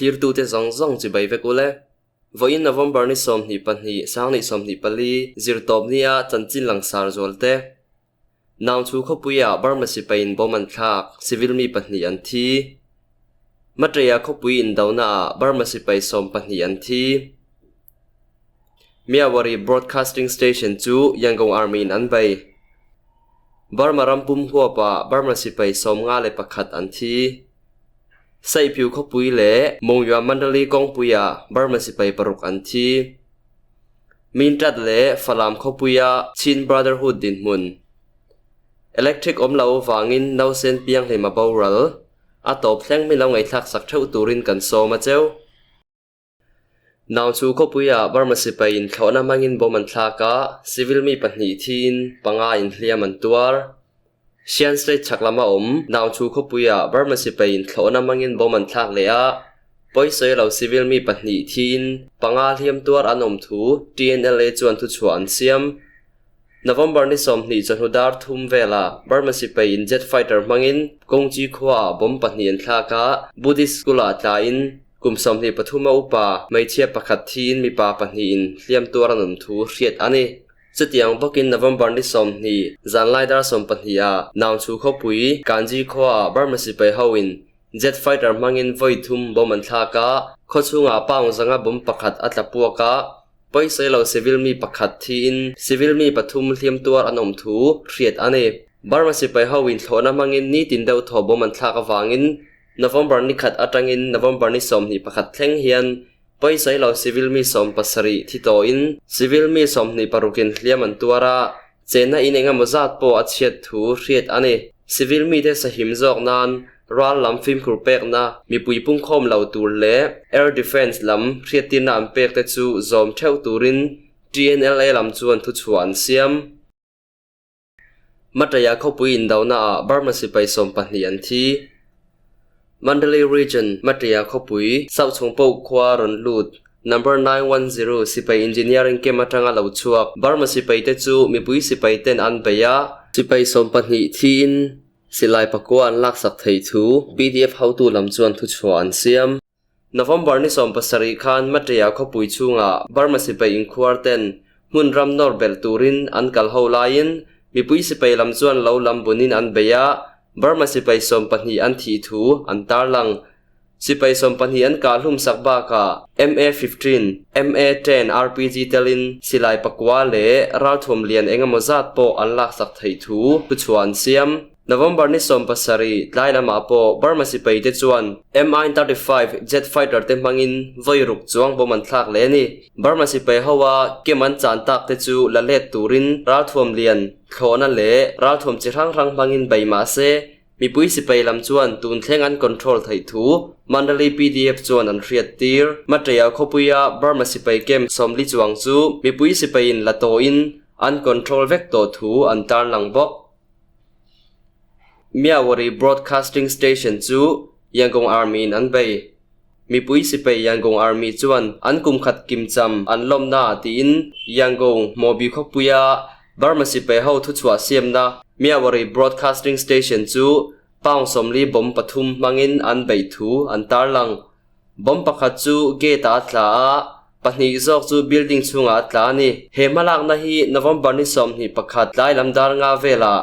Thlirtute zawng zawng chibai vek ule. Vawiin November ni 22, 2024, zirtawp nia chanchin langsar zualte. Naungchu khawpuia Burma sipaiin bomb an thlak, civil mi pahnih an thi. Matreia khawpui indonaah Burma sipai 12 an thi. Myawaddy Broadcasting Station chu Yangon Army in an bei. Burma ram pum huapah Burma sipai 51 an thi. Saihphiu khawpui leh Monywa Mandalay kawngpuiah Burma sipai paruk an thi. Mintat leh Falam khawpuia Chin Brotherhood dinhmun. Electric awm lo vangin nausen pianghlim a boral. A tawp thleng mi lo ngaihthlak sak theuh turin kan sawm a cheu. Naungchu khawpuiah Burma sipai inthlawhna hmangin bomb an thlak a, civil mi pahnih thiin panga inhliam an tuar. Shan State chhak lama awm Naungchu khawpuiah Burma sipai inthlawhna hmangin bomb an thlak leh a, pawisawi lo civil mi pahnih thiin panga hliam tuar an awm thu TNLA chuan thuchhuah an siam. November ni 20 chawhnu dar thum velah Burma sipai in jet fighter hmangin Kawngchi khuaah bomb pahnih an thlak a, Buddhist school-ah tlain kum 23 a upa hmeichhia pakhat thiin mipa pahnihin hliam tuar an awm thu hriat a ni. Chutiang bawkin November ni 20 zanlai dar 12 ah Naungchu khawpui Kanji khuaah Burma sipai hoin jet fighter hmangin vawi thum bomb an thlak a, khawchhungah pound zanga bomb pakhat a tla puak a, Pawisawi lo civil mi pakhat thiin civil mi pathum hliam tuar an awm thu hriat a ni. Burma sipai ho inthlawhna hmangin nitin deuh thaw bomb an thlak avangin November ni khat atangin November ni 21 thleng hian pawisawi lo civil mi 70 thi tawhin civil mi 26 in hliam an tuar a, chenna in engemaw zat pawh a chhiat thu hriat a ni. Civil mite sahim zawk nan ral lam fimkhur pekna, mipui pungkhawm lo tur leh air defence lam hriattirna an pek te chu zawm theuh turin TNLA lam chuan thuchhuah an siam. Mataya khawpui indonaah Burma sipai 12 an thi. Mandalay Region, Mataya khawpui Sauchhung pawh khua rawn lut Number 910 sipai engineering camp atanga lo chhuak Burma sipai te chu mipui sipai ten an bei a, sipai 12 thiin silai pakua an laksak thei thu PDF hotu lam chuan thuchhuah an siam. November ni 17 khan Mataya khawpui chhungah Burma sipai inkhuar ten hmun ram nawr belh turin an kal ho laiin mipui sipai lam chuan lo lam bunin an bei a, Burma sipai 12 an thih thu an tarlang. Sipai 12 an kah hlum sak bakah MA-15, MA-10 RPG telin silai pakua leh ralthuam lian engemaw zat pawh an laksak theih thu thuchhuah an siam. November ni 17 tlai lamah pawh Burma sipai te chuan Mi-35 jet fighter te hmangin vawi ruk chuang bomb an thlak leh a ni. Burma sipai hoa kem an chan tak te chu la let turin ralthuam lian thlawhna leh ralthuam chi hrang hrang hmangin bei mah se mipui sipai lam chuan tun thleng an control theih thu Mandalay PDF chuan an hriat tir. Matreia khawpuia Burma sipai camp 40 chuang chu mipui sipaiin la tawhin an control vek tawh thu an tarlang bawk. Myawaddy Broadcasting Station chu Yangon Army in an bei. Mipui sipai Yangon Army chuan an kum khat kimcham an lawmna tiin Yangon Hmawbi khawpuia Burma sipai ho thuchhuah siamna Myawaddy Broadcasting Station chu pound 40 bomb pathum hmangin an beih thu an tarlang. Bomb pakhat chu gate ah a tla a, pahnih zawk chu building chhungah a tla a ni. He hmalakna hi November ni 21 tlai lam dar nga velah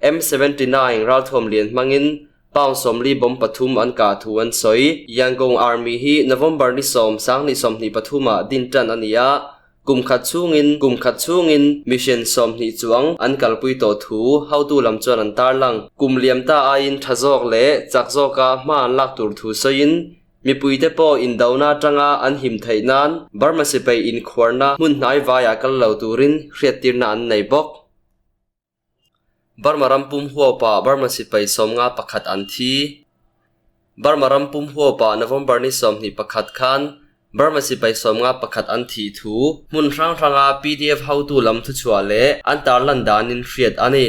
M79 ralthuam lian hmangin pound 40 bomb pathum an kah thu an sawi. Yangon Army hi November ni 10 2023 ah din tan a ni a, kum khat chhungin mission 20 chuang an kalpui tawh thu hotu lam chuan an tarlang. Kum liam ta aiin tha zawk leh chak zawka hma an lak tur thu sawiin mipui te pawh indona atanga an him theih nan Burma sipai inkhuarna hmun hnai vaiah kal lo turin hriattirna an nei bawk. Burma ram pum huapa Burma sipai 51 an thi. Burma ram pum huapa November ni 21 khan Burma sipai 51 an thi thu hmun hrang hranga PDF hotu lam thuchhuah leh an tarlan danin hriat a ni.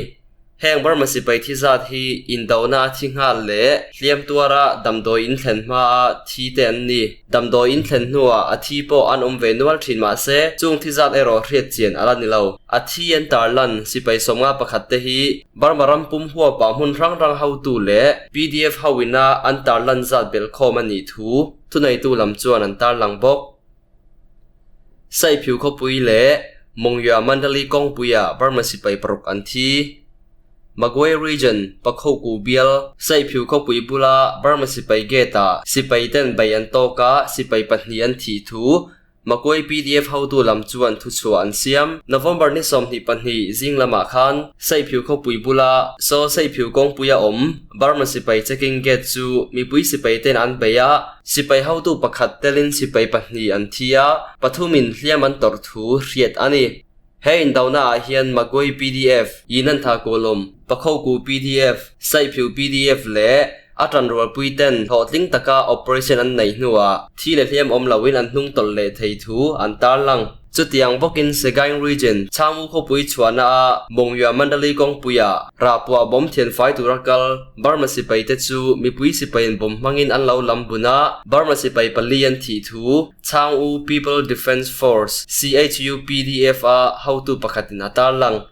Heng Burma sipai thi zat hi indona a thi nghal leh hliam tuara damdawi in thlen hmaa thi te an ni. Damdawi in thlen hnuah a thi pawh an awm ve nual thin mahse chung thi zat erawh hriat chian a la ni lo. A thi an tarlan sipai 51 te hi Burma ram pum huapa hmun hrang hrang hotu leh pdf ho ina an tarlan zat belhkhawm a nih thu thuneitu lam chuan an tarlang bawk. Saiphiu khawpui leh Mawngya Mandali kawngpuiah Burma sipai paruk an thi. Magway Region, Pakhoku bial, Saiphiu khawpui bula Burma sipai gate-ah sipai ten bei an tawk a, sipai pahnih an thih thu Magway pdf hotu lam chuan thuchhuah an siam. November ni 22 zing lamah khan Saiphiu khawpui bula Saw Saiphiu kawngpuia awm Burma sipai checking gate chu mipui sipai ten an bei a, sipai hotu pakhat telin sipai pahnih an thi a, pathumin hliam an tawrh thu hriat a ni. He indona ah hian Magway pdf, Yinantha Kawlawm, Pakhoku pdf, Saiphiu pdf leh a tanrualpui ten hlawhtling taka operation an neih hnuah thi leh hliam awm loin an hnung tawlh leh thei thu an tarlang. Chutiang bawkin Sagaing Region, Changmu khawpui chhuahna ah Mawngya Mandalay kawngpuiah rahpuah bawm thianfai tura kal Burma sipai te chu mipui sipaiin bawm hmangin an lo lam bun a, Burma sipai pali an thih thu Chang'u People Defence Force, CHUPDF, a hotu pakhatin a tarlang.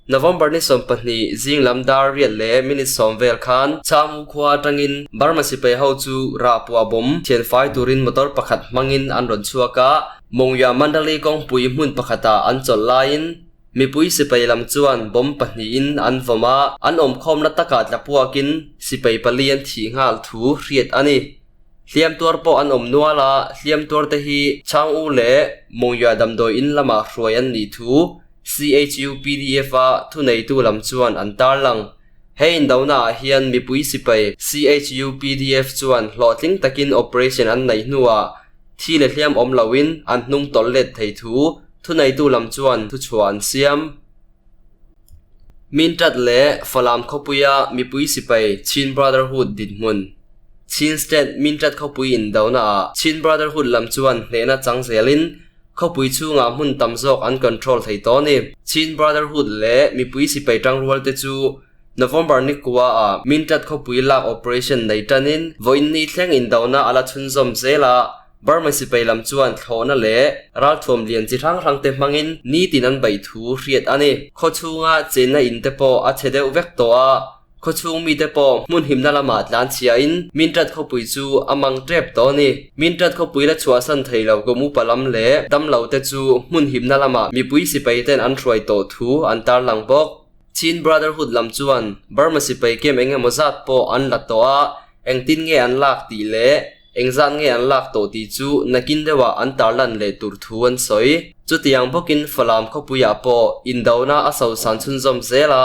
November ni 12 zing lam dar riat leh minute 10 vel khan Chang'u khua atangin Burma sipai ho chu rahpuah bawm thianfai turin motor pakhat hmangin an rawn chhuak a, Mawngya Mandalay kawngpui hmun pakhatah an chawlh laiin mipui sipai lam chuan bomb pahnihin an vawm a, an awmkhawmna takah tla puakin sipai pali an thih nghal thu hriat a ni. Hliam tuar pawh an awm nual a, hliam tuar te hi Chang'u leh Mawngya damdawi in lamah hruai an nih thu CHUPDF a thuneitu lam chuan an tarlang. He indona ah hian mipui sipai CHUPDF chuan hlawhtling takin operation an neih hnuah thi leh hliam awm loin an hnung tawlh let thei thu thuneitu lam chuan thuchhuah an siam. Mintat leh Falam khawpuia mipui sipai Chin Brotherhood dinhmun. Chin State Mintat khawpui indona ah Chin Brotherhood lam chuan hnehna chang zelin khawpui chhungah hmun tam zawk an control thei tawh a ni. Chin Brotherhood leh mipui sipai tangrual te chu November ni kua ah Mintat khawpui lak operation nei tanin vawiin ni thleng indona a la chhunzawm zel a, Burma sipai lam chuan thlawhna leh ralthuam lian chi hrang hrang te hmangin nitin an beih thu hriat a ni. Khaw chhunga chenna in te pawh a chhe deuh vek tawh a, khaw chhung mite pawh hmun himna lamah tlan chhiain Mintat khawpui chu a mang tep tawh a ni. Mintat khawpui la chhuahsan thei lo kum upa lam leh damlo te chu hmun himna lamah mipui sipai ten an hruai tawh thu an tarlang bawk. Chin Brotherhood lam chuan Burma sipai kem eng emaw zat pawh an la tawh a, engtin nge an lak tih leh engzat nge an lak tawh tih chu nakin deuhah an tarlan leh tur thu an sawi. Chutiang bawkin Falam khawpuiah pawh indona a sosan chhunzawm zel a,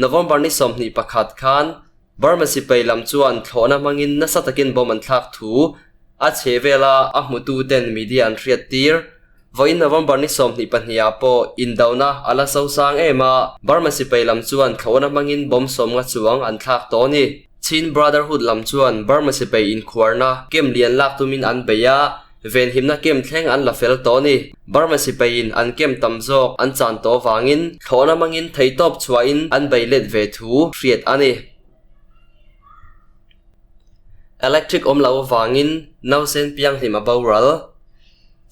November ni 21 khan Burma sipai lam chuan thlawhna hmangin nasa takin bomb an thlak thu a chhe vela a hmututen media an hriat tir. Vawiin November ni 22 ah pawh indona a la sosang em a, Burma sipai lam chuan thlawhna hmangin bomb 50 chuang an thlak tawh a ni. Chin Brotherhood lam chuan Burma sipai inkhuarna kem lian lak tumin an bei a, venhimna kem thleng an la fel tawh a ni. Burma sipaiin an kem tam zawk an chan tawh avangin thlawhna hmangin theihtawp chhuahin an bei let ve thu hriat a ni. Electric awm loh avangin nausen pianghlim a boral.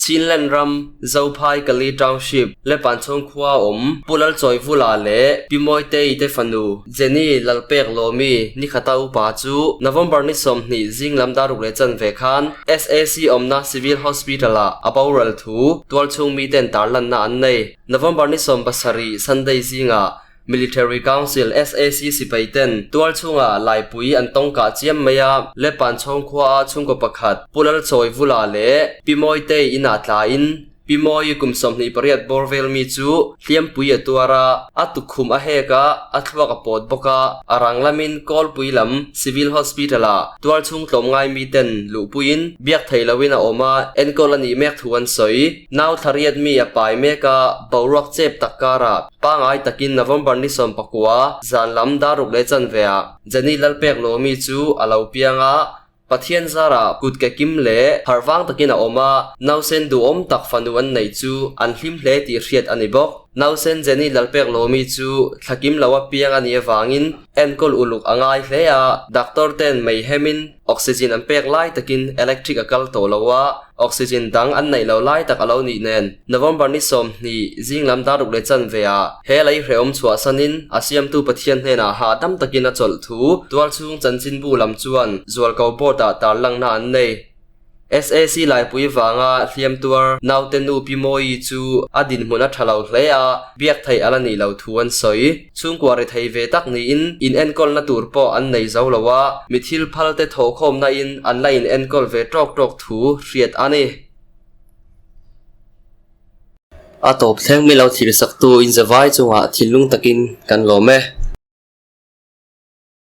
Chinland ram, Zophai Kali Township, Lepanchhawng khua awm Pu Lalchawivula leh Pi Mawitei te fanu Jenny Lalpek Lawmi nikhata upa chu November ni 20 zing lam daruk leh chanve khan SAC awmna Civil Hospital ah a boral thu tualchhung miten tarlanna an nei. November ni 17 Sunday zingah Military Council, SAC, sipai ten tual chhungah laipui an tawng kah chiam mai a, Lepanchhawng khua a chhungkaw pakhat Pu Lalchawivula leh Pi Mawitei inah tlain Pi Mawi kum 28 bawr vel mi chu hliampui a tuar a, a tukhum a hek a, a thluak a pawt bawk a, a rang lamin Kawlpui lam Civil Hospital ah tual chhung tlawmngai mi ten luhpuiin biak theih loin a awm a, enkawl a nih mek thu an sawi. Nau thlariat mi a pai mek a, boruak chep tak karah pangai takin November ni 19 zan lam daruk leh chanve ah Jenny Lalpek Lawmi chu a lo piang a, Pathian zarah kut ke kim leh harhvang takin a awm a, nausen duhawm tak fanu an neih chu an hlim hle tih hriat a ni bawk. Nausen Jenny Lalpek Lawmi chu thlakim lo a piang a nih avangin enkawl uluk a ngai hle a, doctor ten mei hemin oxygen an pek lai takin electric a kal tawh lo a, oxygen dang an neih lo lai tak a lo nih nen November ni 20 zing lam dar ruk leh chanve ah he lei hrehawm chhuahsanin a siamtu Pathian hnenah hahdam takin a chawlh thu tualchhung chanchinbu lam chuan zualko board ah tarlangna an nei. SAC Laipui vanga hliam tuar naute nu Pi Mawi chu a dinhmun a tha lo hle a, biak theih a la nih lo thu an sawi. Chhungkua ri thei ve tak niin inenkawlna tur pawh an nei zo lo a, mi thil phal te thawhkhawmna in an la inenkawl ve tawk tawk thu hriat a ni. A tawp thleng mi lo thilsaktu inzavai chungah thinlung takin kan lawm e.